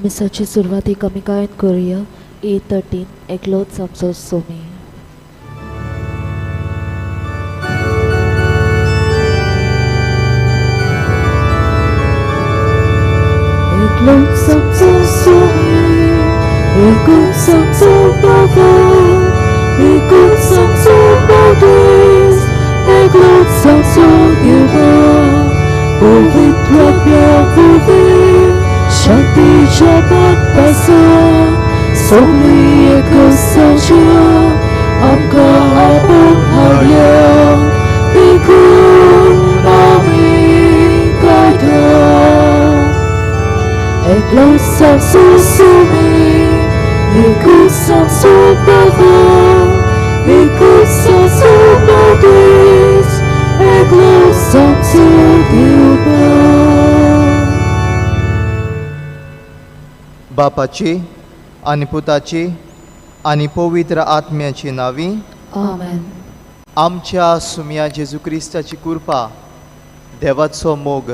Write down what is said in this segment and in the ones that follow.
मिसाची सुरवातीक आमी गायन करुया ए 13 एकलोच आमचो सोमी. एकलोच आमचो सोमी, एकूच आमचो बाबा, एकूच आमचो मदीस, एकलोच आमचो देवा, पवित्र आत्म्या शांतीच्या पासा सगळी एकसाच्या आमकां आपोवन हाडल्या देखून आमी गायता. एकलोच आमचो सोमी, एकूच आमचो बाबा, एकूच आमचो मदीस, एकलोच आमचो देवा. बापाची आनी पुताची आनी पवित्र आत्म्याची नांवी आमेन. आमच्या सुमया जेजू क्रिस्ताची कृपा, देवाचो मोग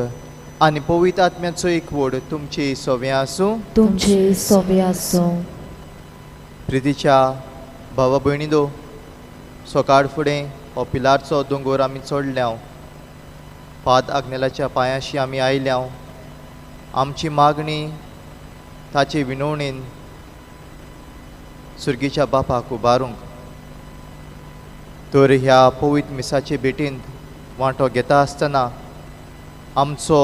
आनी पवित्र आत्म्याचो एकवट तुमची सोवे आसूं. तुमचे सोवे आसूं. प्रितीच्या भावा भयणी दो, सकाळ फुडें हो पिलारचो दोंगोर आमी चडल्या, पाद आग्नेलाच्या पांयाशी आमी आयल्या. आमची मागणी ताचे विनवणेन सुर्गीच्या बापाक उबारूंक. तर ह्या पवित्र मिसाचे भेटींत वांटो घेता आसतना आमचो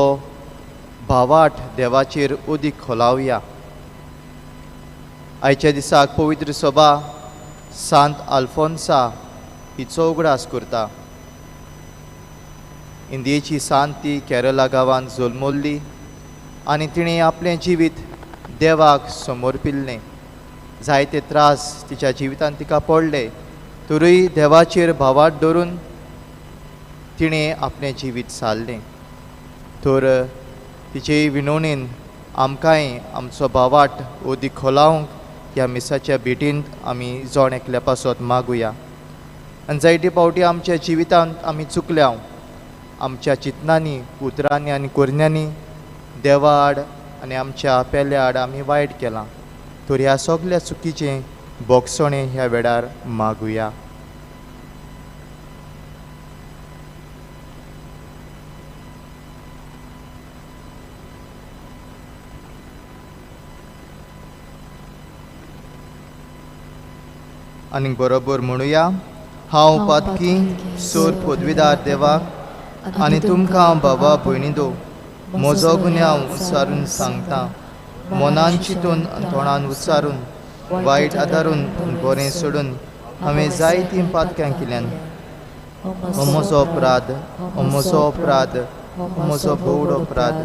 भावाट देवाचेर उदीक खोलावया. आयच्या दिसाक पवित्र सभा सांत आल्फोन्सा हिचो उगडास करता. इंदियेची सांत ती केरला गांवांत जल्मल्ली आनी तिणें आपलें जिवीत देवाक समर्पिल्लें. जायते त्रास तिच्या जिवितांत तिका पडले तरूय देवाचेर भावार्थ दवरून तिणें आपलें जिवीत सारलें. तर तिचे विनवणेन आमकांय आमचो भावार्थ ओदीक खोलावंक ह्या मिसाच्या भेटींत आमी जण एकल्या पासत मागुया. आनी जायते फावटी आमच्या जिवितांत आमी चुकल्या, आमच्या चिंतनांनी, उतरांनी आनी करण्यांनी देवा आड आनी आमच्या पेल्या आड आमी वायट केलां. तर ह्या सगल्या चुकीचें बोगसणें ह्या वेळार मागुया. आनी बरोबर म्हणुया, हांव पातकी सोर पदवीदार देवाक आनी तुमकां बाबा भयणी दो म्हजो गुन्यांव उच्चारून सांगता. मनान चिंतून तोंडान उच्चारून वायट आदारून बरें सोडून हांवें जायतीं पातक्यां केल्यान. हो म्हजो अपराध, हो म्हजो अपराध, हो म्हजो भोवड अपराध.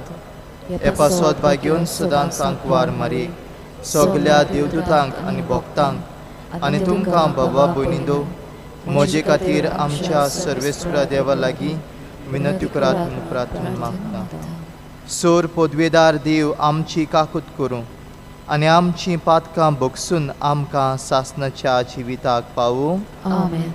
हे पासत भाग्योन सदांच आंकवार मारी सगल्या देवदूतांक आनी भक्तांक आनी तुमकां बाबा भयणी दो म्हजे खातीर आमच्या सर्वेस्वरा देवा लागीं विनंती करात म्हूण प्रार्थना मागता. सोर पदवेदार देव आमची काकूत करूं आनी आमचीं पातकां भोगसून आमकां सासणाच्या जिविताक पावूं. आमेन.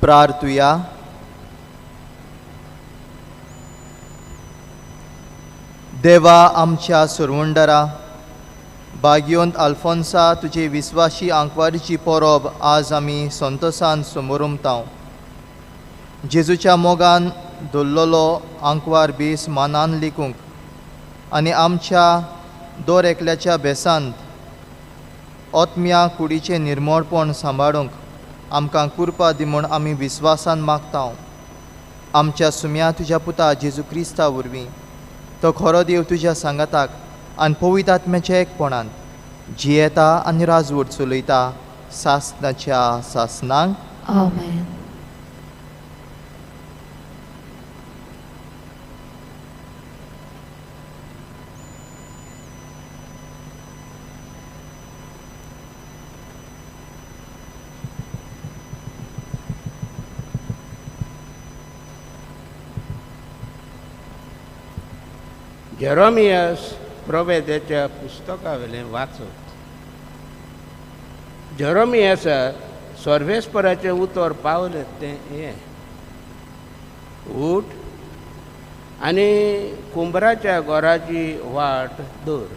प्रार्थुया. देवा आमच्या सुरवंडरा बागियोंत आल्फोन्सा तुजे विस्वाशी आंकवारीची परब आज आमी संतोसान समोरुमतांव. जेजूच्या मोगान धरलेलो आंकवार बेस मानान लिखूंक आनी आमच्या दर एकल्याच्या बेसांत आत्म्या कुडीचें निर्मळपण सांबाळूंक आमकां कुरपा दी म्हूण आमी विस्वासान मागता. आमच्या सुम्या तुज्या पुता जेजू क्रिस्ता वरवीं तो खरो देव तुज्या सांगाताक आनी पवित्र आत्म्याच्या एकपणान जियेता आनी राजवट चलयता सासनाच्या सासनांक. आमेन. जेरोमियस प्रोवेदाच्या पुस्तकावेलें वाचप. जेरोमियसा सर्वेस्पराचें उतर पावलें तें हें, उठ आनी कुंबराच्या घराची वाट दवर.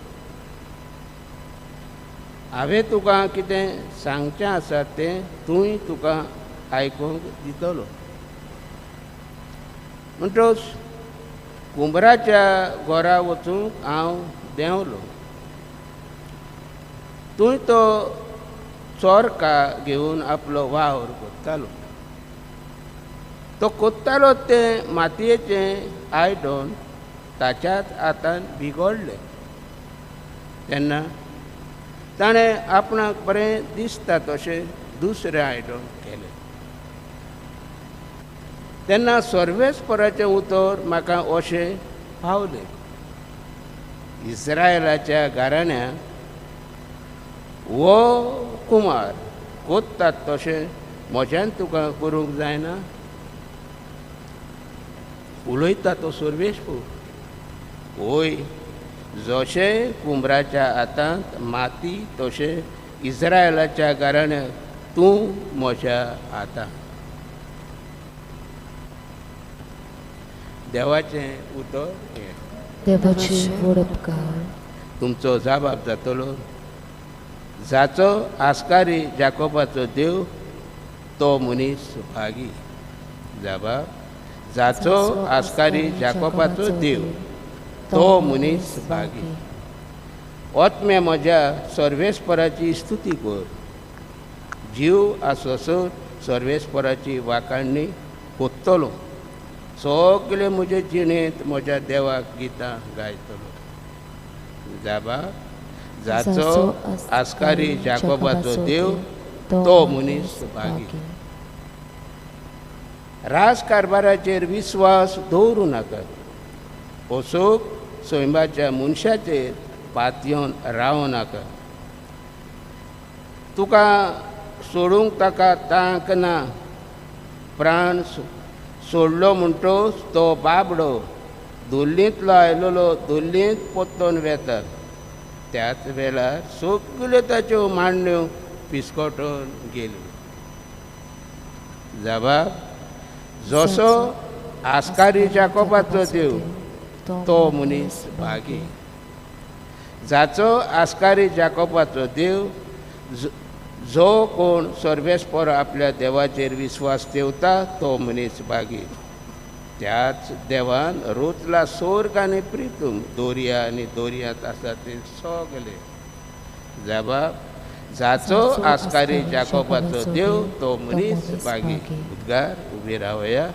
हांवें तुका कितें सांगचें आसा तें तूंय तुका आयकूंक दितलो. म्हणटच कुंबराच्या घरा वचूंक हांव देंवलो. थंय तो चोरका घेवन आपलो वावर कोत्तालो. तो कोत्तालो तें मातयेचें आयदन ताच्याच हातान बिगडलें. तेन्ना ताणें आपणाक बरें दिसता तशें दुसरें आयदन केलें. तेन्ना सर्वेस्पराचें उतर म्हाका अशें पावलें, इस्रायलाच्या घराण्या हो कुमार कोत्तात तशें म्हज्यान तुका करूंक जायना. उलयता तो सर्वेस्पर. वय जशें कुंबराच्या हातांत माती तशें इस्रायलाच्या घराण्याक तूं म्हज्या हातांत. देवाचें उतर हें. देवाचे व्हड उपकार. तुमचो जबाब जातलो. जाचो आस्कारी जाकोबाचो देव तो मनीस भागी. जबाब जाचो आस्कारी जाकोबाचो देव तो मनीस भागी. आत्म्या म्हज्या सर्वेस्पराची स्तुती कर. जीव आसोसर सर्वेस्पराची वाखाणणी कोत्तलो. सगळे म्हजे जिणेंत म्हज्या देवाक गितां गायतलो. जाबा जाचो आस्कारी जाकोबाचो देव तो मनीस भागी. राज कारभाराचेर विस्वास दवरूं नाका. अशोक सैमाच्या मनशाचेर पातयेवन रावं नाका. तुका सोडूंक ताका तांक ना. प्राण सोडलो म्हणटोच तो बाबडो धुल्लींतलो आयलोलो धुल्लींत पोत्तोन वेता. त्याच वेळार सगल्यो ताच्यो मांडण्यो पिस्कटून गेल्यो. जबाब जसो आस्कारी जाकोबाचो देव तो मनीस भागी. जाचो आस्कारी जाकोबाचो देव जो कोण सर्वेस्पर आपल्या देवाचेर विस्वास ठेवता तो मनीस भागी. त्याच देवान रोतला सोर्ग आनी प्रितूम दोरया आनी दोरयांत आसा ते सगळे. जबाब जाचो आस्कारी जाकोबाचो देव तो मनीस भागी. उद्गार उबे रावया.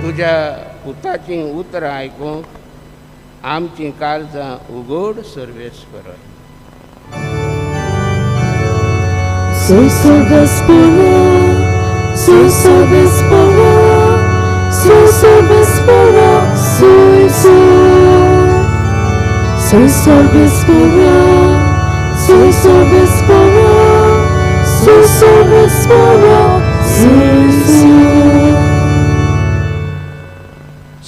तुज्या पुताचीं उतरां आयकूंक आमचीं काळजां उगड सर्वेस्पर.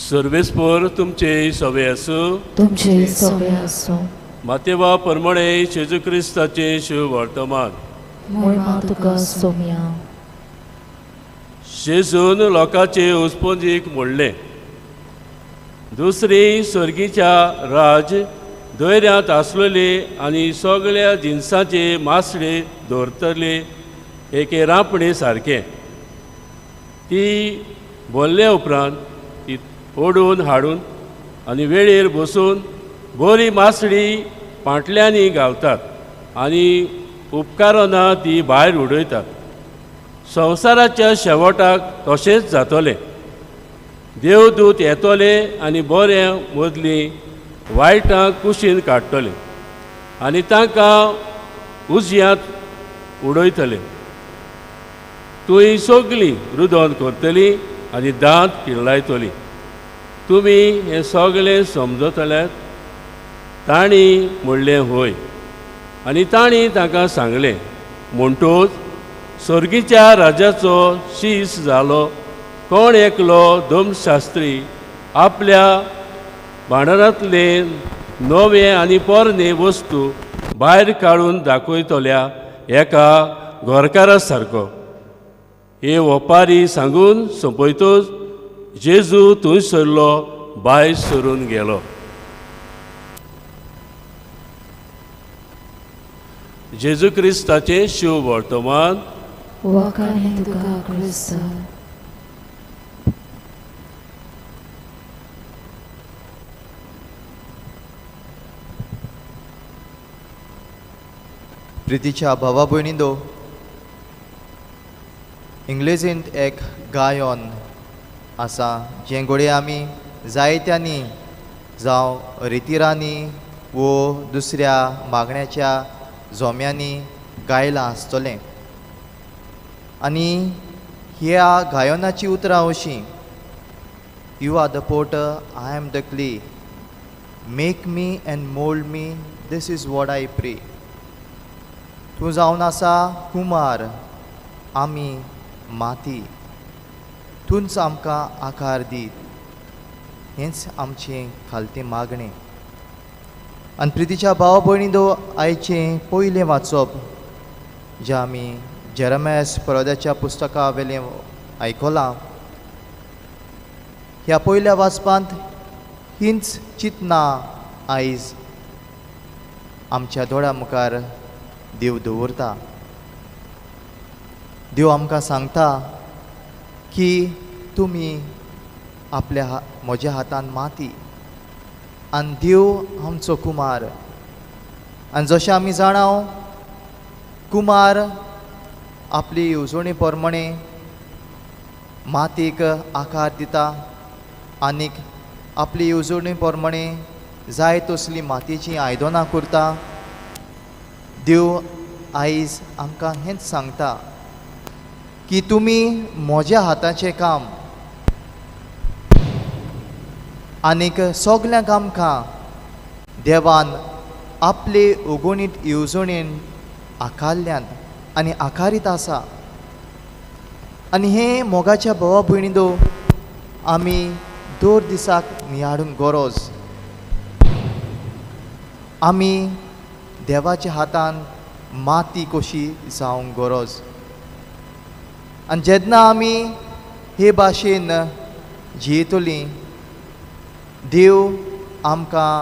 सर्वेस्पर तुमचे सवे आसूं. तुमचे सवे आसूं. मातेवा परमणे जेजू क्रिस्ताचे शुभ वर्तमान. मोहिमा तुका सोम्या. जेजून लोकांचे उसपोंजीक म्हणलें, दुसरी सर्गीच्या राज दर्यांत आसलेले आनी सगळ्या जिनसाचे मासळे दवरतले एके रांपणे सारकें. ती बोल्ले उपरांत ती ओडून हाडून आनी वेळेर बसून बरी मासळी पांटल्यांनी घालतात आनी उपकारना ती भायर उडयतात. संवसाराच्या शेवटाक तशेंच जातलें. देवदूत येतले आनी बऱ्या मदलीं वायटां कुशीन काडटले आनी तांकां उजयांत उडयतले. तुंय सगळीं रुदन करतली आनी दांत किल्लायतली. तुमी हें सगळें समजतल्यात? तांणी म्हणलें होय. आनी तांणी तांकां सांगलें, म्हणटूच सर्गीच्या राजाचो शीस जालो कोण एकलो धर्मशास्त्री आपल्या भांडारांतले नवे आनी पोरणे वस्तू भायर काडून दाखयतल्या एका घरकारा सारको. हे ओपारी सांगून सोंपयतच जेजू थंय सरलो भायर सरून गेलो. जेजू क्रिस्ताचें शिव वर्तमान. वाखाणे तुका क्रिस्ता. प्रितीच्या भावा भयणींनो, इंग्लेजींत एक गायन आसा जें घडये आमी जायत्यांनी जावं रितिरांनी वो दुसऱ्या मागण्याच्या जोम्यांनी गायलां आसतलें. आनी ह्या गायनाची उतरां अशीं, you are the potter, I am the clay, make me and mould me, this is what I pray. तूं जावन आसा कुमार, आमी माती, तूंच आमकां आकार दी, हेंच आमचें खालतें मागणें. आनी प्रितीच्या भाव भयणी, आयचें पयलें वाचप जें आमी जेरमायस परोद्याच्या पुस्तका वेलें आयकलां, ह्या पयल्या वाचपांत हींच चिंतनां आयज आमच्या दोळ्या मुखार देव दवरता. देव आमकां सांगता की तुमी आपल्या म्हज्या हातान माती आनी देव आमचो कुमार. आनी जशें आमी जाणाव, कुमार आपली येवजणे प्रमाणे मातयेक आकार दिता आनीक आपली येवजणे प्रमाणे जाय तसली मातयेचीं आयदनां करता. देव आयज आमकां हेंच सांगता की तुमी म्हज्या हाताचें काम आनीक सगल्यांक आमकां देवान आपले अगणीत येवजणेन आकारल्यात आनी आकारीत आसा. आनी हें मोगाच्या भावा भयणींनो आमी दर दिसाक नियाळूंक गरज. आमी देवाच्या हातान माती कशी जावंक गरज. आनी जेन्ना आमी हे भाशेन जियेतलीं, देव आमकां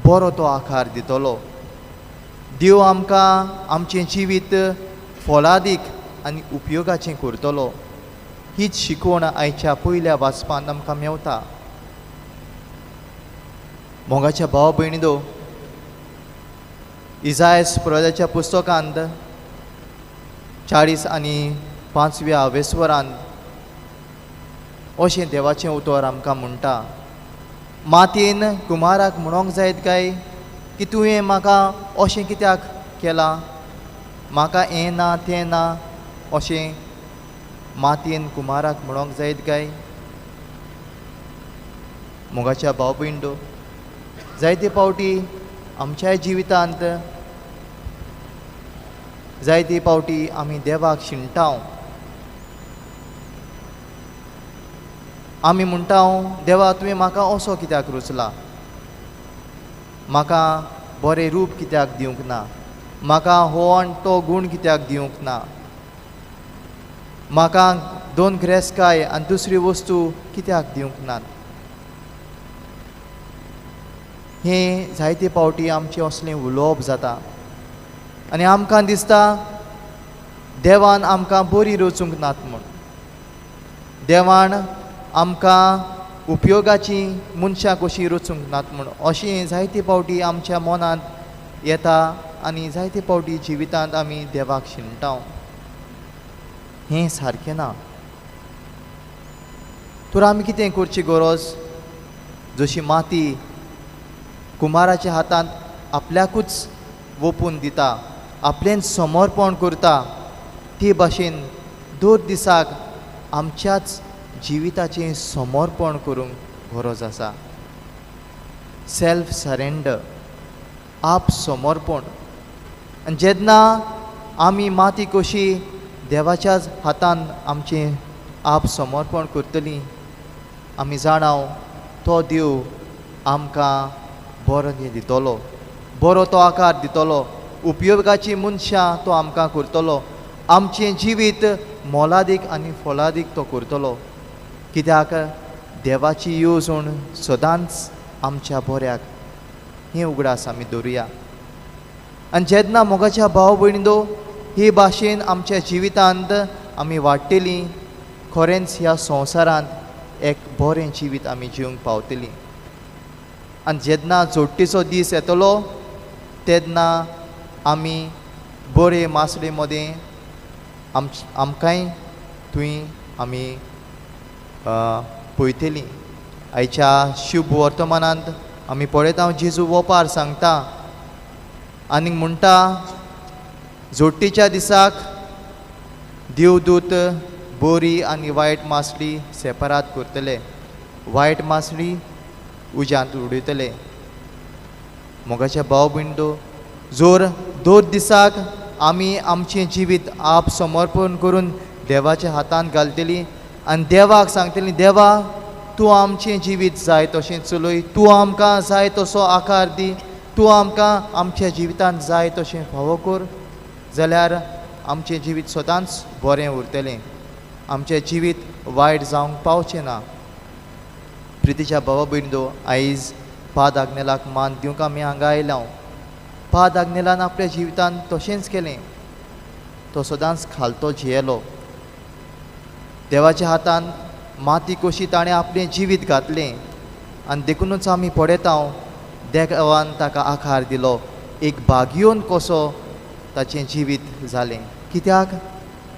बरो तो आकार दितलो. देव आमकां आमचें जिवीत फलादीक आनी उपयोगाचें करतलो. हीच शिकवण आयच्या पयल्या वाचपांत आमकां मेवता. मोगाच्या भाव भयणींनो, इजायस प्रवादाच्या पुस्तकांत 40 आनी 5व्या वेस्वरांत अशें देवाचें उतर आमकां म्हणटा, मातयेन कुमाराक म्हणोंक जायत काय की तुवें म्हाका अशें कित्याक केलां, म्हाका हें ना तें ना, अशें मातयेन कुमाराक म्हणोंक जायत काय? मोगाच्या भाव भयणींनो, जायते फावटी आमच्याय जिवितांत जायते फावटी आमी देवाक शिणटाव. आमी म्हणटा, देवा तुवें म्हाका असो कित्याक रुचला, म्हाका बरें रूप कित्याक दिवंक ना, म्हाका हो आनी तो गूण कित्याक दिवंक ना, म्हाका 2 ग्रेसकाय आनी दुसरी वस्तू कित्याक दिवंक नात? हें जायते पावटी आमचें असलें उलोवप जाता आनी आमकां दिसता देवान आमकां बरी रचूंक नात म्हूण, देवान आमकां उपयोगाची मनशां कशीं रचूंक नात म्हूण. अशें जायते पावटी आमच्या मनांत येता आनी जायते पावटी जिवितांत आमी देवाक शिणटा. हें सारकें ना. तर आमी कितें करची गरज? जशी माती कुमाराच्या हातांत आपल्याकूच वोपून दिता, आपलें समर्पण करता, ते भाशेन दर दिसाक आमच्याच जिविताचें समर्पण करूंक गरज आसा. सेल्फ सरेंडर, आप समर्पण. आनी जेन्ना आमी माती कशी देवाच्याच हातान आमचें आप समर्पण करतलीं, आमी जाणाव तो देव आमकां बरो दितलो, बरो तो आकार दितलो, उपयोगाची मनशां तो आमकां करतलो, आमचें जिवीत मोलादीक आनी फळादीक तो करतलो. कित्याक देवाची येवजण सदांच आमच्या बऱ्याक, हें उगडास आमी दवरुया. आनी जेन्ना मोगाच्या भाव भयणींनो हे भाशेन आमच्या जिवितांत आमी वाडटलीं, खरेंच ह्या संवसारांत एक बरें जिवीत आमी जिवंक पावतलीं. आनी जेन्ना जोडटेचो दीस येतलो तेन्ना आमी बरे मासळे मदें आमकांय थंय आमी पळयतलीं. आयच्या शुभ वर्तमानांत आमी पळयता जेजू वोपार सांगता आनी म्हणटा, जोडटेच्या दिसाक देवदूत बरी आनी वायट मासळी सेपरात करतले, वायट मासळी उज्यांत उडयतले. मोगाच्या भाव भयणींनो, जोर 2 दिसाक आमी आमचें जिवीत आप समर्पण करून देवाच्या हातांत घालतली आनी देवाक सांगतली, देवा तूं आमचें जिवीत जाय तशें चलय, तूं आमकां जाय तसो आकार दी, तूं आमकां आमच्या जिवितांत जाय तशें फावो कर, जाल्यार आमचें जिवीत सदांच बरें उरतलें, आमचें जिवीत वायट जावंक पावचें ना. प्रितीच्या भावा भयणींनो, आयज पाद आग्नेलाक मान दिवंक आमी हांगा आयला. पाद आग्नेलान आपल्या जिवितांत तशेंच केलें, तो सदांच खालतो जियेलो. देवाच्या हातान माती कशी ताणें आपलें जिवीत घातलें आनी देखुनूच आमी पळयता देवान ताका आकार दिलो, एक भाग्योन कसो ताचें जिवीत जालें. कित्याक?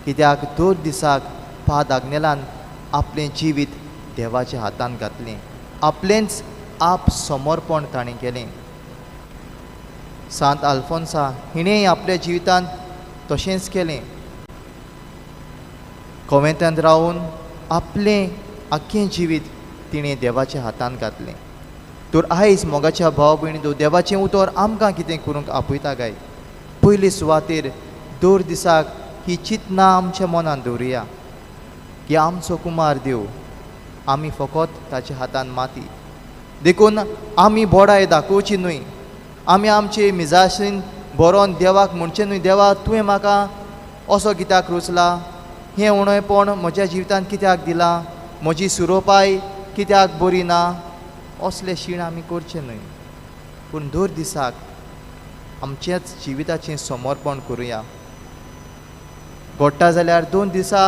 कित्याक 2 दिसाक पाद आग्नेलान आपलें जिवीत देवाच्या हातान घातलें, आपलेंच आप समर्पण ताणें केलें. सांत आल्फोन्सा हिणें आपल्या जिवितांत तशेंच केलें. कोवेंतांत रावन आपलें आख्खें जिवीत तिणें देवाच्या हातान घातलें. तर आयज मोगाच्या भाव भयणींनो, देवाचें उतर आमकां कितें करूंक आपयता काय? पयले सुवातेर 2 दिसाक ही चिंतना आमच्या मनांत दवरुया की आमचो कुमार देव, आमी फकत ताच्या हातान माती. देखून आमी बोडाय दाखोवची न्हय, आमी आमचे मिजासीन बरोवन देवाक म्हणचें न्हय, देवा तुवें म्हाका असो कित्याक रुचला, हें उणेपण म्हज्या जिवितांत कित्याक दिलां, म्हजी सुरोपाय कित्याक बरी ना, असले शीण आमी करचे न्हय. पूण 2 दिसाक आमच्याच जिविताचें समर्पण करुया. घडटा जाल्यार 2 दिसा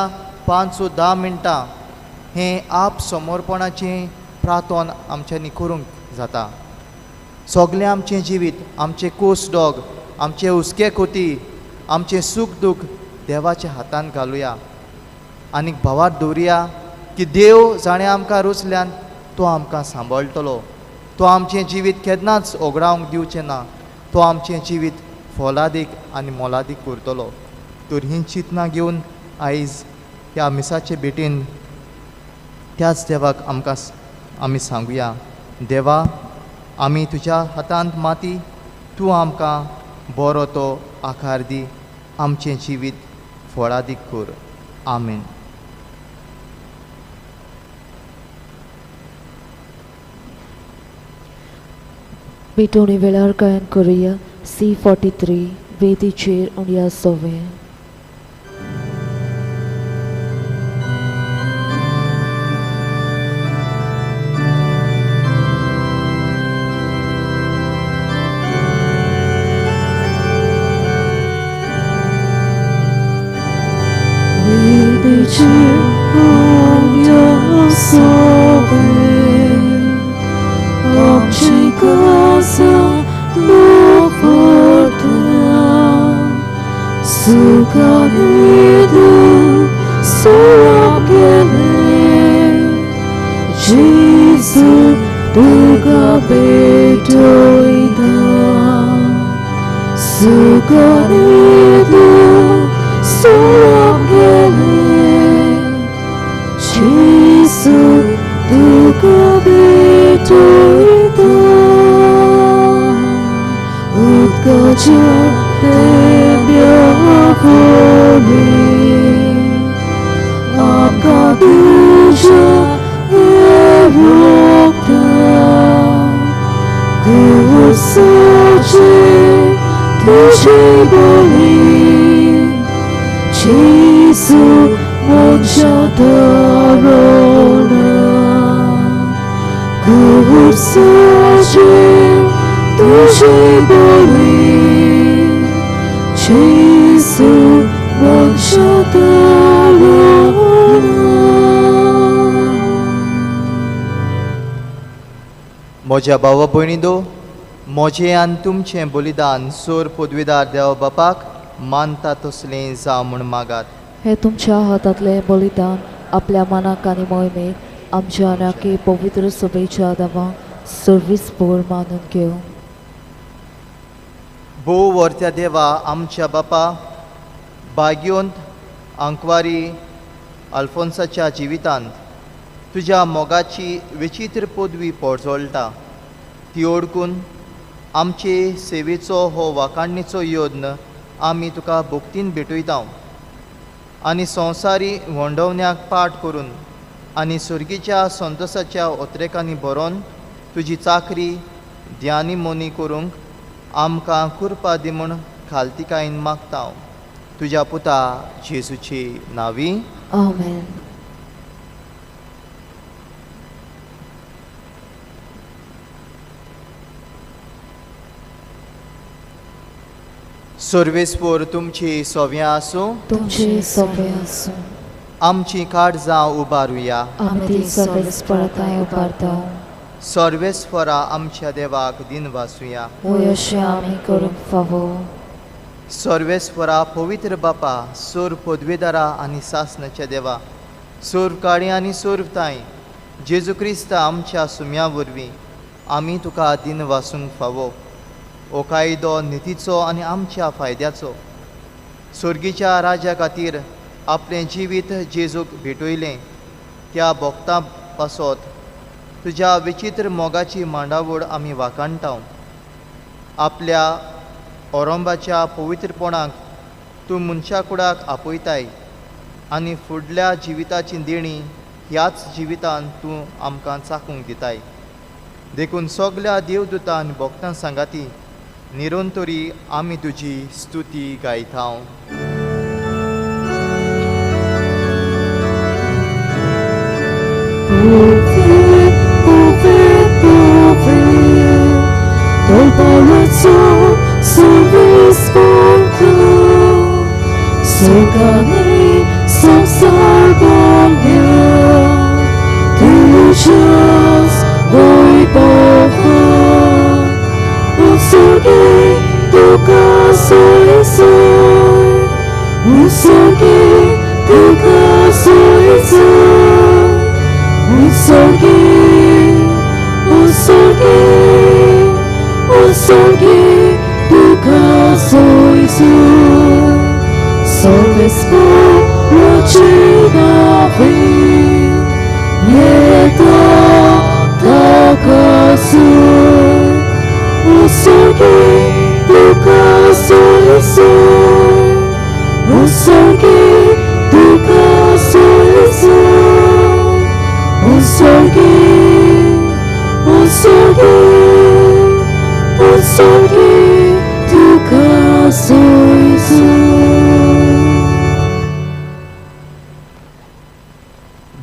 5 व 10 मिनटां हें आप समर्पणाचें प्रार्थन आमच्यांनी करूंक जाता. सगळें आमचें जिवीत, आमचें कोस डॉग, आमचें हुस्के खोती, आमचें सूख दूख देवाच्या हातान घालुया आनी भावार दवरुया की देव जाणें आमकां रुचल्यान तो आमकां सांबाळटलो, तो आमचें जिवीत केन्नाच ओगडावंक दिवचें ना, तो आमचें जिवीत फोलादीक आनी मोलादीक करतलो. तर ही चिंतना घेवन आयज ह्या मिसाचे भेटीन त्याच देवाक आमकां आमी सांगुया, देवा आमी तुज्या हातांत माती, तूं आमकां बरो तो आकार दी, आमचें जिवीत फळादीक कर. आमेन. भेटवणी वेळार गायन करुया C43 वेदीचेर उणया सोवें. सुखानिधू सोआमगेले जेजू तुका भेटयता सुखानिधू सोआमगेले जेजू तुका भेटयता उदकाच्या तेंब्या वरवीं आमकां तुज्या रोगतान कुर्साचेर तुजी बोली जेजू मनशा थारोना कुर्साचेर तुजी बोली जेजू मनशा थारोना. म्हज्या भावा भयणींनो, म्हजें आनी तुमचें बलिदान सोर पदवीदार देव बापाक मानता तसलें जावं म्हूण मागात. हे तुमच्या हातांतलें बलिदान आपल्या मनाक आनी मोहिमेक आमच्या आनाकी पवित्र सभेच्या देवाक सर्वीस भर मानून घेवं. भोव वर्त्या देवा आमच्या बापा, भाग्योंत आंकवारी अल्फोन्साच्या जिवितांत तुज्या मोगाची विचित्र पदवी पोरजोळटा ती ओडकून आमचे सेवेचो हो वाखाणणेचो यत्न आमी तुका भक्तीन भेटयता आनी संवसारी व्हंडवण्याक पाठ करून आनी सुर्गीच्या संतोसाच्या ओत्रेकांनी भरोन तुजी चाकरी ध्यानी मोनी करूंक आमकां कृपा दी म्हूण खालतिकायेन मागता तुज्या पुता जेजूची नांवी. आमेन. सर्वेस्पोर तुमची सोव्यां आसूं. तुमची सोबे आसूं. आमची काळजां उबारुया. आमी ती सर्वेस्पराताय उबारता. सर्वेस्परा आमच्या देवाक दिन वासुया. वय अशें आमी करूंक फावो. सर्वेस्परा पवित्र बापा, सोर पदवेदारा आनी सासनाच्या देवा, सोर काळी आनी सोर ताई जेजू क्रिस्त आमच्या सुम्या वरवीं आमी तुका दिन वासूंक फावो. हो कायदो नितीचो आनी आमच्या फायद्याचो. सोर्गीच्या राजा खातीर आपलें जिवीत जेजूक भेटयलें त्या भोक्ता पासत तुज्या विचित्र मोगाची मांडावळ आमी वाखाणटा. आपल्या ओरंबाच्या पवित्रपणाक तूं मनशा कुडाक आपयताय आनी फुडल्या जिविताची देणी ह्याच जिवितान तूं आमकां चाकूंक दिताय. देखून सगल्या देवदूतां आनी भक्तां सांगाती निरंतरी आमी तुजी स्तुती गायता.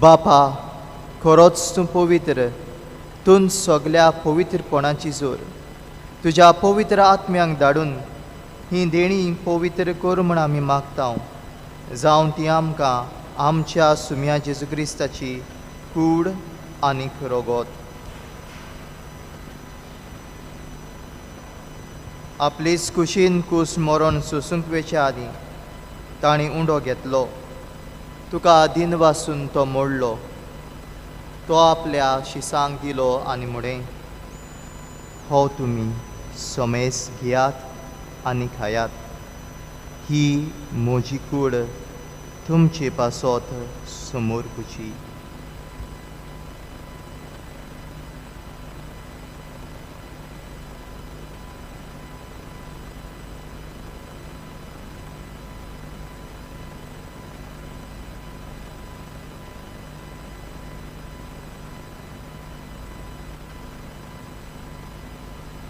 बापा, खरोच तूं पवित्र, तूं सगल्या पवित्रपणाची जोर. तुज्या पवित्र आत्म्यांक धाडून ही देणी पवित्र कर म्हूण आमी मागता. जावं ती आमकां आमच्या सुम्या जेजू क्रिस्ताची कूड आनी रगत. आपलीच कुशीन कूस मरण सोसूंक वेच्या आदीं ताणें उंडो घेतलो, तुका दिनवासून तो मोडलो, तो आपल्या शिसांक दिलो आनी म्हणें, हो तुमी समेस घेयात आनी खायात, ही म्हजी कूड तुमचे पासत समर्पुची.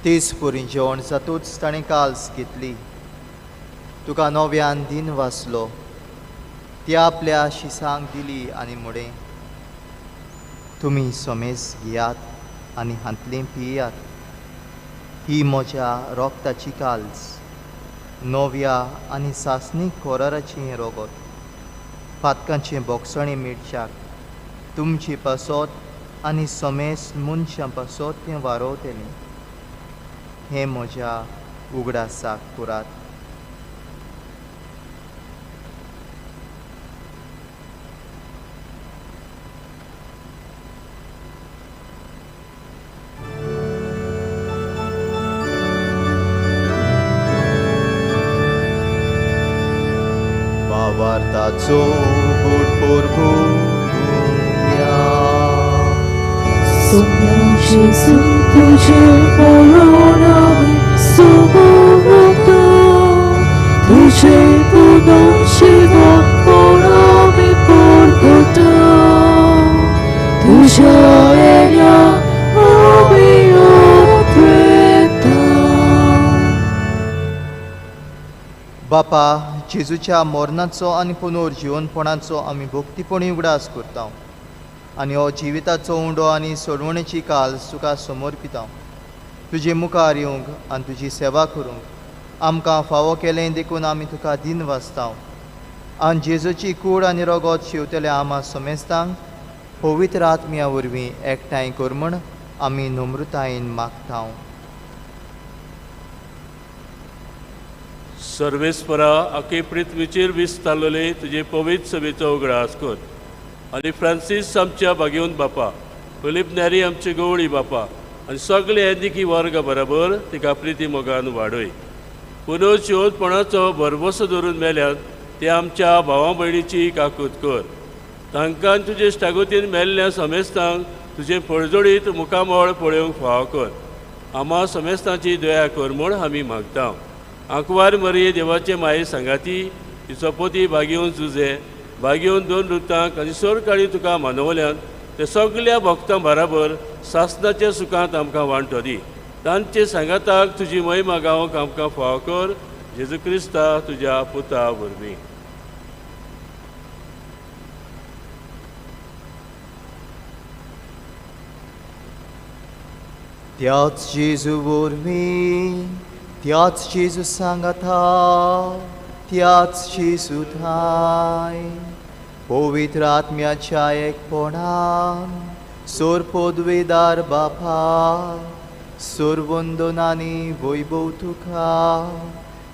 तेच परी जेवण जातूच ताणें काल्स घेतली, तुका नव्यान दिन वाचलो, ती आपल्या शिसांक दिली आनी म्हणें, तुमी समेस घेयात आनी हांतलें पियात, ही म्हज्या रोगताची काल्स, नव्या आनी सासणीक कोराराचें रोगत, पातकांचें बोगसणें मेळच्याक तुमचे पासत आनी समेस मनशां पासत तें वारोवतलें. हें म्हज्या उगडासाक पुरात. भावार्थाचो गोड पोरगो जेजू तुझे मरण आमी समर्पता, तुझे पुनर्जीवनपण आमी परगटा, तुझ्या येण्या आमी उतरेता. बापा, जेजूच्या मरणाचो आनी पुनर्जीवनपणाचो आमी भक्तीपणी उगडास करता आनी हो जिविताचो उंडो आनी सोडवणेची काल तुका समर्पिता. तुजे मुखार येवंक आनी तुजी सेवा करूंक आमकां फावो केलें देखून आमी तुका दिन वाचता आनी जेजूची कूड आनी रोगोत शिंवतले आमा समेस्तांक पवित्र आत्म्या वरवीं एकठांय कर म्हूण आमी नम्रतायेन मागता. सर्वेस्परा, आखे पृथ्वीचेर विस्तारलेले तुजे पवित्र सभेचो उगडास कर आनी फ्रांसीस आमच्या भागेवन बापा, फिलीप नेरी आमचे गवळी बापा आनी सगळे एदिकी वर्ग बराबर तिका प्रिती मोगान वाडय. पुनर्जिवंतपणाचो भरवसो धरून मेल्यात ते आमच्या भावा भयणीची काकूत कर. तांकां तुजे इश्टागतीन मेल्ल्या समेस्तांक तुजें फळजोडीत मुखामळ पळोवंक फावो कर. आमा समेस्तांची दया कर म्हूण आमी मागता. आंकवार मरये देवाचे माये सांगाती तिचो पोती भागेवन जुजे भागेवन दोन रुतांक आनी सोरकाळी तुका मानवल्यान ते सगल्या भक्तां बराबर सासनाच्या सुखांत आमकां वांटो दी. तांचे सांगाताक तुजी महिमा गावंक आमकां फावो कर. जेजू क्रिस्ता तुज्या पुता वरवीं. त्याच जेजू वरवीं, त्याच जेजू सांगाता, त्याच जेजू ठाय पवित्र आत्म्याच्या एकपणान सोर पदवेदार बापा, सोरवंदनानी वैभव तुका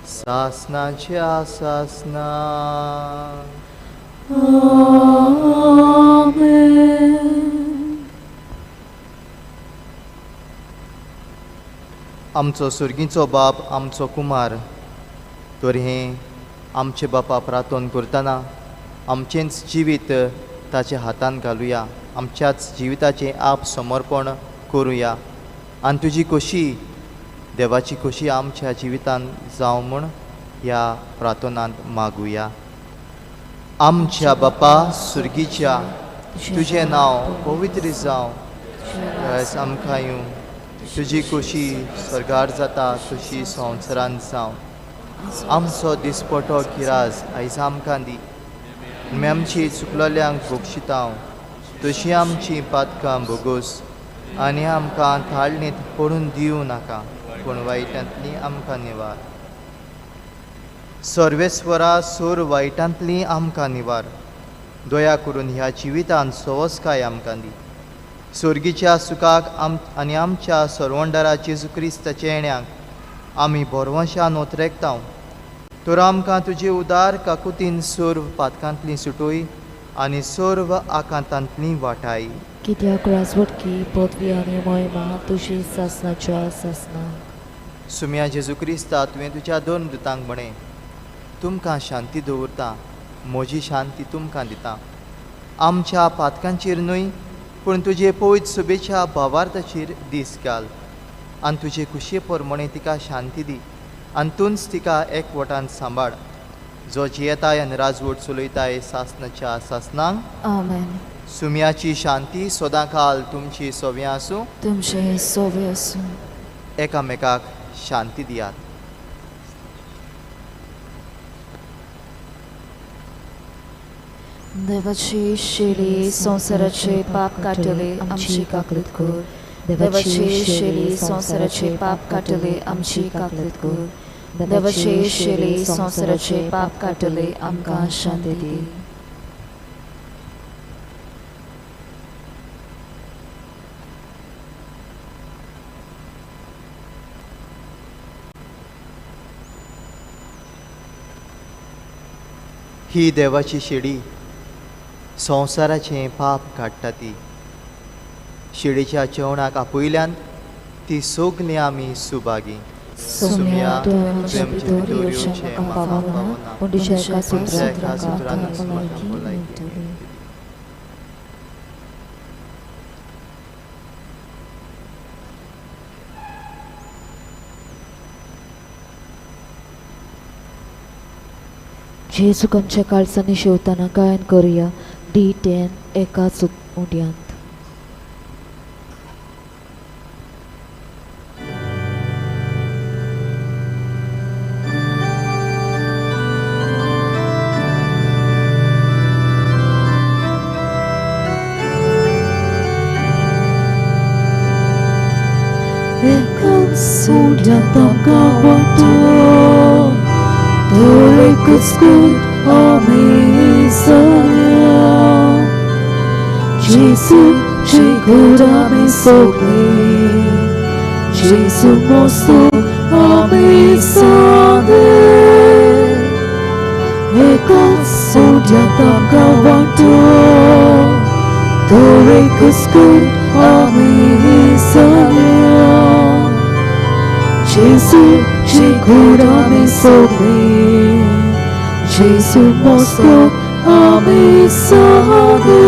सासनाच्या सासना. आमेन. आमचो सुर्गीचो बाप, आमचो कुमार, तर हें आमचे बापा प्रार्थना करतना आमचेंच जिवीत ताच्या हातान घालुया, आमच्याच जिविताचें आप समर्पण करुया आनी तुजी खोशी, देवाची खोशी आमच्या जिवितान जावं म्हूण ह्या प्रार्थनांत मागुया. आमच्या बापा सुर्गीच्या, तुजें नांव पवित्र जावं, आमकां येवं, तुजी खोशी स्वर्गार जाता तशी संवसारांत जावं. आमचो दिसपटो गिराज आयज आमकां दी, आमी आमची चुकलेल्यांक बक्षिता तशी आमची पातकां भोगोस आनी आमकां थाळणींत पडून दिवं नाका, पूण वायटांतली आमकां निवार. सर्वेस्वरा, सोर वायटांतली आमकां निवार. दया करून ह्या जिवितांत सवसकाय आमकां दी. सोर्गीच्या सुखाक आनी आमच्या सरवंडारा जेजू क्रिस्ताच्या येण्याक आमी भरवंशान ओतरेकता. तर आमकां तुजे उदार काकुतीन सर्व पातकांतली सुटोय आनी सर्व आकांतांतली वाटाय. कित्याक राजवटकी पदवी आनी महिमा तुजी सासनाच्या सासनाक. सुम्या जेजू क्रिस्ता, तुवें तुज्या दोन दुतांक म्हणें, तुमकां शांती दवरता, म्हजी शांती तुमकां दिता. आमच्या पातकांचेर न्हय पूण तुजे पवित्र सभेच्या भावार्थाचेर दीस घाल आनी तुजे खुशये प्रमाणे तिका शांती दी आनी तूंच तिका एकवटान सांबाळ, जो जियेताय आनी राजवट चलयताय सासनाच्या सासनांक. आमेन. सुम्याची शांती सदां काल तुमची सोव्यां आसूं. तुमचे सोवे आसूं. एकामेकाक शांती दियात. देवाची शेली संवसाराचे पाप काडटले आमची काकलूत कर. देवाची शेली संवसाराचे पाप काडटले आमची काकलूत कर. देवाची शेली संवसाराचे पाप काडटले आमकां शांती दी. ही देवाची शेडी संवसाराचें पाप काडटा ती. शेडीच्या जेवणाक आपयल्यान ती सगलीं आमी सुभागी. सुम्या, तुवें म्हज्या भितर येवचें म्हाका पावना, पूण तुज्या एका सुत्रान म्हाका भलायकी मेळटली. जेजूक आमच्या काळजांनी शेवतना गायन करुया डी 10 एकाच उंड्यांत. एकाच उंड्यांत आमकां वांटो तर एकच कूट आमी जाल्या. जेजूचे कूड आमी सगळे, जेजू मोस्तो आमी जाले. एकाच उंड्यांत आमकां वांटो तर एकच कूट आमी जाल्या. जेजूचे कूड आमी सगळे, जेजू मोस्तो आमी जाले.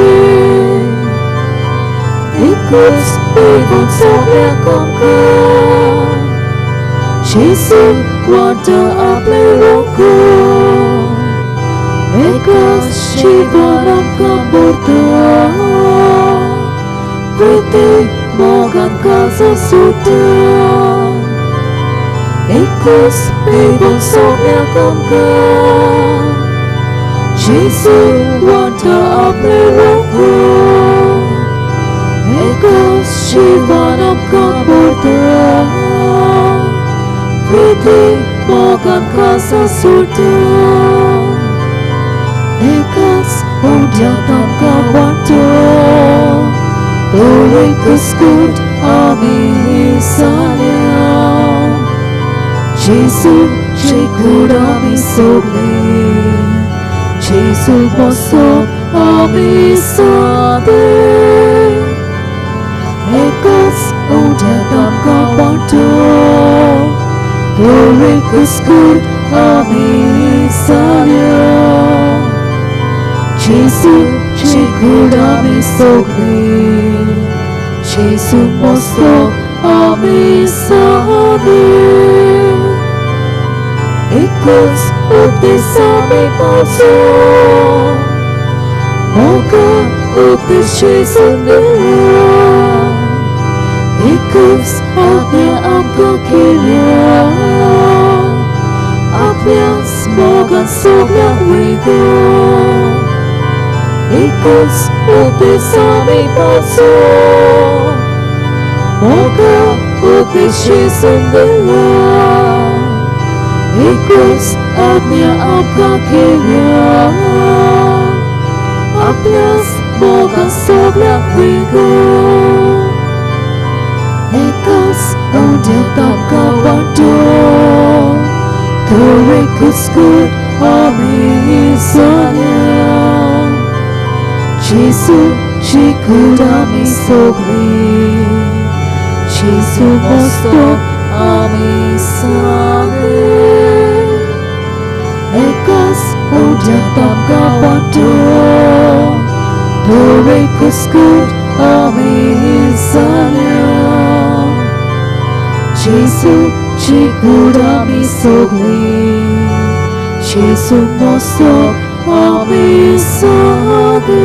एकच बेगून सगळ्यांक आमकां जेजू वांटा आपलें रोखून. एकच जिवन आमकां भरता, प्रिती मोगान काळजां सुट्टा. एकच बेगून सगळ्यांक आमकां जेजू वांटा आपलें रोखून. एकच जिवन आमकां भरता, प्रिती मोगान काळजां सुट्टा. एकाच उंड्यांत आमकां वांटो तर एकच कूट आमी जाल्या. जेजूचे कूड आमी सगळे, जेजू मोस्तो आमी जाले. एकच उंड्यांत आमकां वांटो तर एकच कूट आमी जाल्या. जेजूचे कूड आमी सगळे, जेजू मोस्तो आमी जाले. एकच उपदेश आमी पावचो, मोगा उपदेश जेजून दिला. एकच आज्ञा आमकां केल्या, आपल्याच मोगान सगळ्यांक वयगो. एकच उपदेश आमी पावचो, मोगा उपदेश जेजून दिला. एकच आज्ञा आमकां केल्या, आपल्याच मोगान सगळ्यांक वयगो. एकाच उंड्यांत आमकां वांटो तर Dore कुस्कुट आमी जाल्या जेजू चिकूट आमी सगळी जेजू मस्तो आमी साले एकाच उज्यांत आमकां वांटो Dore कुस्कुट आमी जाल्या जेजू चिकूट आमी सगळी जेजू मस्तो आमी साले.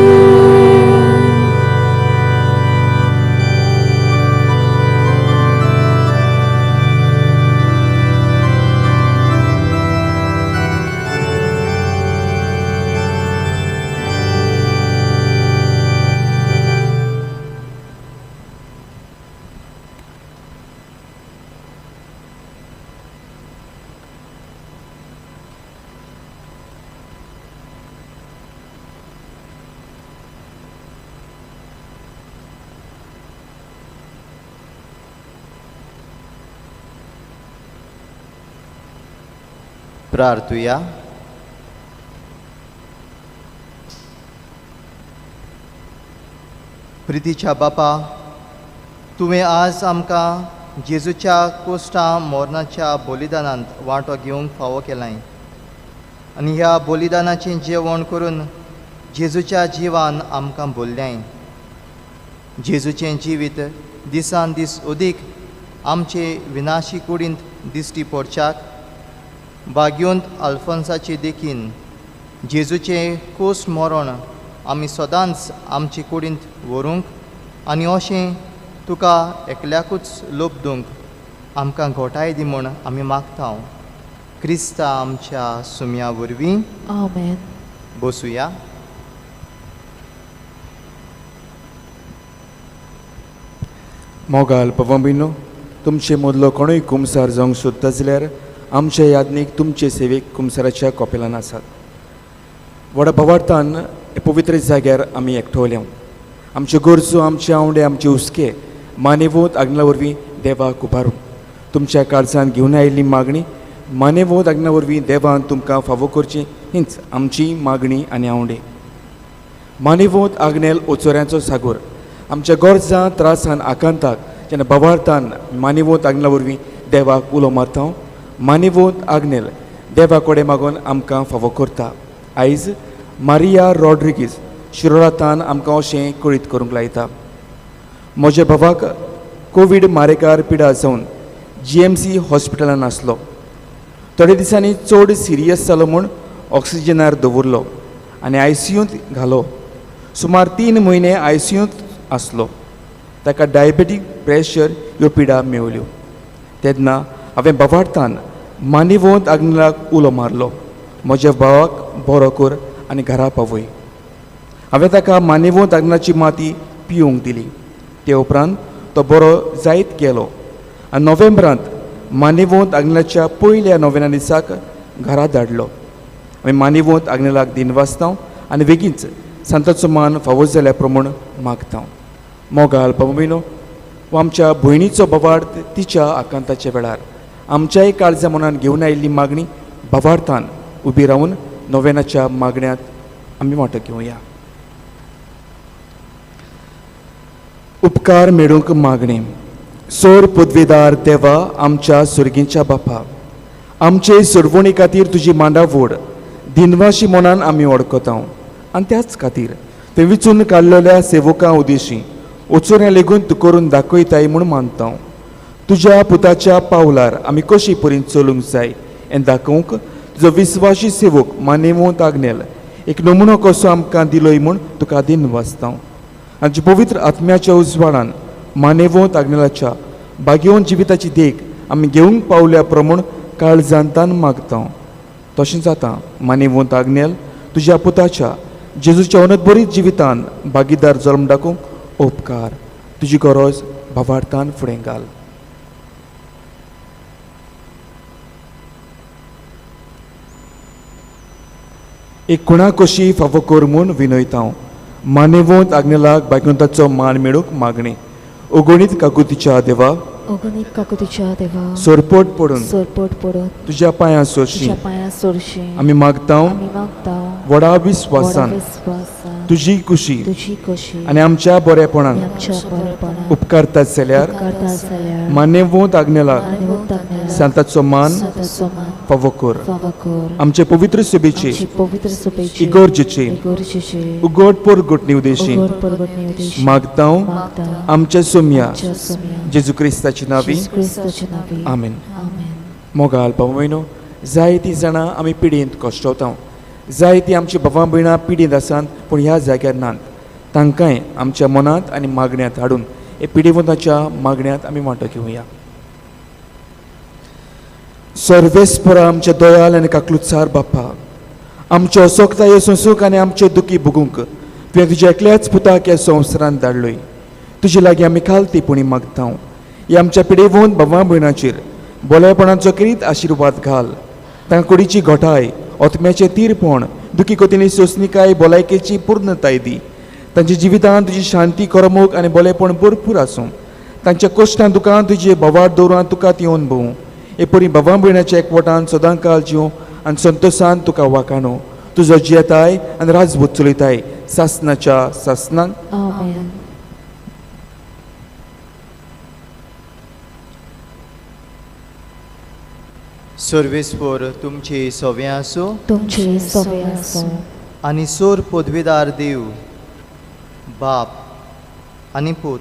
प्रार्थुया. प्रितीच्या बापा, तुवें आज आमकां जेजूच्या कोश्टा मोरनाच्या बलिदानांत वांटो घेवंक फावो केलाय आनी ह्या बलिदानाचें जेवण करून जेजूच्या जिवान आमकां बोल्ल्याय. जेजूचें जिवीत दिसान दीस अदीक आमचे विनाशी कुडींत दिश्टी पडच्याक भाग्योंत अल्फोन्साचे देखीन जेजूचें कोस मरण आमी सदांच आमचे कुडींत व्हरूंक आनी अशें तुका एकल्याकूच लोपदूंक आमकां घोटाय दी म्हूण आमी मागता. क्रिस्ता आमच्या सुम्या वरवीं. आमेन. बसुया. मोगाल पवंबिनो, तुमचे मदलो कोणूय कुमसार जावंक सोदता जाल्यार आमचे यादनीक तुमचे सेवेक कुमसाराच्या कॉपेलान आसात. व्हडा भावार्थान पवित्र जाग्यार आमी एकठवल्या. आमच्यो गरजो, आमचे आंवडे, आमचे हुस्के मानेवोत आग्नेला वरवीं देवाक उबारूं. तुमच्या काळजान घेवन आयिल्ली मागणी मानेवोत आग्नेला वरवीं देवान तुमकां फावो करची हीच आमची मागणी आनी आंवडे. मानेवोत आग्नेल ओचोऱ्यांचो सागोर आमच्या गरजां त्रासान आकांताक जेन्ना भावार्थान मानेवोत आग्नेला वरवीं देवाक उलो मारता, मानेवोत आग्नेल देवा कडेन मागून आमकां फावो करता. आयज मारिया रॉड्रिगीज शिरोडातान आमकां अशें कळीत करूंक लायता. म्हज्या भावाक कोवीड मारेकार पिडा जावन GMC हॉस्पिटलान आसलो. थोड्या दिसांनी चड सिरियस जालो म्हूण ऑक्सिजनार दवरलो आनी ICUंत घालो. सुमार 3 म्हयने ICUंत आसलो. ताका डायबेटीक प्रेशर ह्यो पिडा मेवल्यो. तेन्ना हांवें भावार्थान मानेवोत आग्नेलाक उलो मारलो, म्हज्या भावाक बरो कर आनी घरा पावय. हांवें ताका मानेवोत आग्नेलाची माती पिवंक दिली. ते उपरांत तो बरो जायत गेलो आनी नोव्हेंबरांत मानेवोत आग्नेलाच्या पयल्या नोव्हेना दिसाक घरा धाडलो. हांवें मानेवोत आग्नेलाक दिनवासता आनी बेगीनच सांताचो मान फावो जाल्या प्रमाण मागता. मोगाल बाबीनो, आमच्या भयणीचो भावार्थ तिच्या आकांताच्या वेळार आमच्याय काळजा मनान घेवन आयिल्ली मागणी भावार्थान उबी रावन नोव्हेनाच्या मागण्यांत आमी वांटो घेवया. उपकार मेळूंक मागणी. सोर पदवेदार देवा, आमच्या सुर्गींच्या बापा, आमचे सोडवणी खातीर तुजी मांडावड दिनवाशी मनान आमी वळखता आनी त्याच खातीर थंय विचून काडलेल्या सेवकां उदेशी ओचोऱ्या लेगून तूं करून दाखयताय म्हूण मानता. तुज्या पुताच्या पावलार आमी कशी परीन चलूंक जाय हें दाखोवंक तुजो विस्वाशी सेवक मानेवोत आग्नेल एक नमुनो कसो आमकां दिलोय म्हूण तुका दिनवासता. आमच्या पवित्र आत्म्याच्या उजवाडान मानेवोत आग्नेलाच्या भाग्यवंत जिविताची देख आमी घेवंक पावल्या प्रमाण काळजांतान मागता. तशें जाता मानेवोत आग्नेल तुज्या पुताच्या जेजूच्या अनंतभरीत जिवितान भागीदार जल्म दाखोवंक उपकार. तुजी गरज भावार्थान फुडें घाल. एक कुणा कशी फावो कर म्हूण विनयता. मानेवोत आग्नेलाक भाग्यवंताचो मान मेळूंक मागणी. अगणीत काकुतीच्या देवा, अगणीत काकुतीच्या देवा, सोरपोट पडून सरपट पडून तुज्या पांयां सोरशी तुज्या पांयां सोरशी आमी मागता, आमी मागता व्हडा विस्वासान विस्वासान तुजी कुशी तुजी कशी आनी आमच्या बरेपणान आमच्या बरेपणान उपकारतात जाल्यार उपकारता जाल्यार मान्यवंत आग्नेलाक मान्यवंत आग्नेलाक सांताचो मान सांताचो मान फावो कर. फावो कर. आमचे पवित्र सभेचे आमची पवित्र सभेची इगर्जेचे इगर्जेचे उगड परगटणी उदेशी उगड परगटणी उदेशी मागता मागता आमच्या सोम्या आमच्या सोम्या जेजू क्रिस्ताची नावी जेजू क्रिस्ताच्या नावी. आमेन. आमेन. मोगाल बाबा, जायतीं जाणां आमी पिडींत कश्टवता, जायतीं आमची बाबा भयणां पिडींत आसात पूण ह्या जाग्यार नात. तांकांय आमच्या मनांत आनी मागण्यांत हाडून हे पिडेवंताच्या मागण्यांत आमी वांटो घेवया. सर्वेस्परा आमच्या दयाल आनी काकलुत्सार बाप्पा, आमच्यो असोकतायो सोंसूंक आनी आमचे दुखी भोगूंक तुवें तुज्या एकल्याच पुताक ह्या संवसारांत धाडलोय. तुजे लागीं आमी खालती पुणी मागता, ह्या आमच्या पिडेवंत बाबा भयणाचेर बोलेपणाचो करीत आशिर्वाद घाल. तांकां कुडीची घटाय, आत्म्याचें तीरपण, दुखी कोतीनी सोंसणीकाय, भलायकेची पूर्णताय दी. तांच्या जिवितांत तुजी शांती, करमूक आनी बोलेपण भरपूर आसूं. तांच्या कश्टां दुकान तुजे भवार दवरून तुका ती अनुभवूं. हे परी बाबा भयणाच्या एकवटान सदांकाल जीव आनी संतोशान तुका वाखाणू. तुजो जियेताय आनी राजभूत चलयताय सासनाच्या सासनाक. आमेन. सर्वेस्पोर तुमचे सवे आसूं, तुमचे सवे आसूं. आनी सोर पदवीदार देव बाप आनी पूत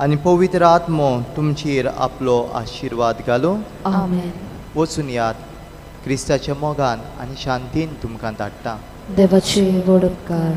आनी पवित्र आत्मो तुमचेर आपलो आशिर्वाद घालूं. आमेन. वचून यात, क्रिस्ताच्या मोगान आनी शांतीन तुमकां धाडटा. देवाचे व्हड उपकार.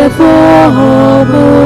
Therefore,